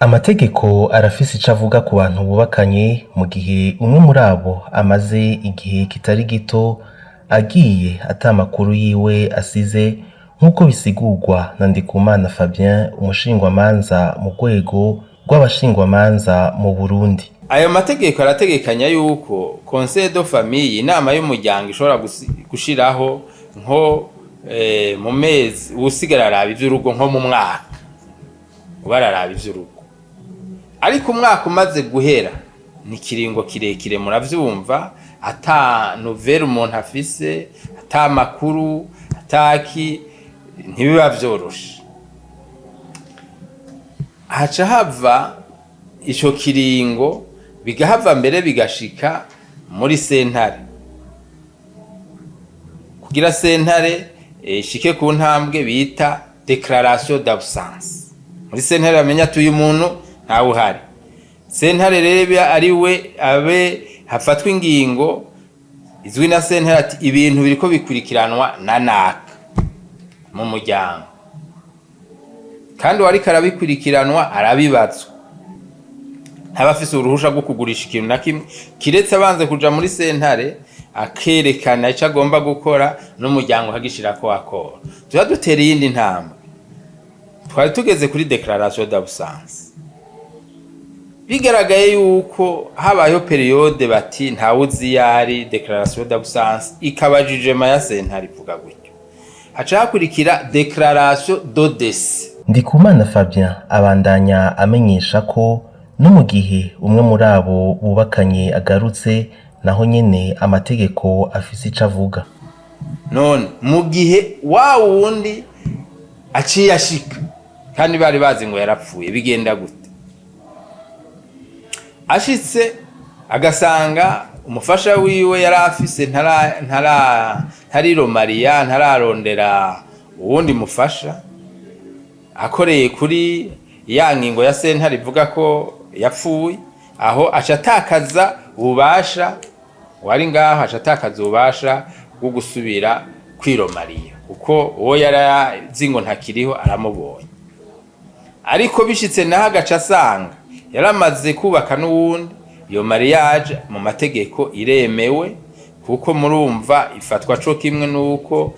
Amategeko arafise ico avuga ku bantu bubakanye mu gihe umwe muri abo amaze igihe kitari gito agiye ata makuru yiwe asize, nk'uko bisigurwa na Ndikumana Fabien, umushingwamanza mu rwego rw'abashingwamanza mu Burundi. Ayo mategeko arategekanya yuko conseil de famille, inama y'umuryango, ishobora gushiraho nko mu mezi usigara araba ivy'urugo, nko mu mwaka uba araraba ivy'urugo. Ariko umwaka umaze guhera ni ikiringo kirekire, muravyumva, ata nouvelle umuntu afise, ata makuru, ataki, ntibiba vyoroshe. Haca hava ico kiringo, bigahava mbere bigashika muri sentare, kugira sentare ishike ku ntambwe bita déclaration d'absence. Muri sentare bamenya ati uyu muntu ntawe uhari. Sentare rero ari we abe hafatwa ingingo izwi na sentare ati ibintu biriko bikurikiranwa na naka mu muryango, kandi uwariko arabikurikiranwa arabibazwa, ntaba afise uruhusha rwo kugurisha ikintu na kimwe kiretse abanze kuja muri sentare akerekana ico agomba gukora n'umuryango akagishirako akora. Tuba dutera iyindi ntambwe. Twari tugeze kuri déclaration d'absence. Bigaragaye yuko habayeho période bati ntawuzi iyo ari, déclaration d'absence ikaba jugement ya sentare ivuga gutyo, haca hakurikira déclaration de décès. Ndikumana Fabien abandanya amenyesha ko no mu gihe umwe muri abo bubakanye agarutse, naho nyene amategeko afise ico avuga. None mu gihe wa wundi aciye ashika kandi bari bazi ngo yarapfuye, bigenda gute? Ashitse agasanga umufasha wiwe yari afise ntariromariya, ntararondera uwundi mufasha, akoreye kuri ya ngingo ya sentare ivuga ko yapfuye, aho aca atakaza ububasha. Wari ngaho aca atakaza ububasha bwo gusubira kwiromariya, kuko uwo yari azi ngo ntakiriho aramubonye. Ariko bishitse naho agaca asanga yaramaze kubaka n'uwundi, iyo mariage mu mategeko iremewe, kuko murumva ifatwa co kimwe n'uko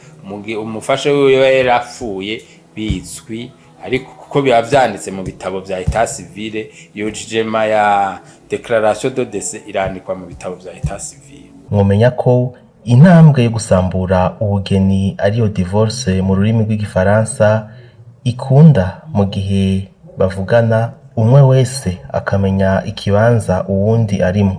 umufasha wiwe yarapfuye bizwi, ariko kuko biba vyanditse mu bitabo vya état civil. Iyo jugement ya déclaration de décès irandikwa mu bitabo vya état civil. Mwomenya ko intambwe yo gusambura ubugeni, ariyo divorce mu rurimi rw'igifaransa, ikunda mu gihe bavugana, umwe wese akamenya ikibanza uwundi arimwo.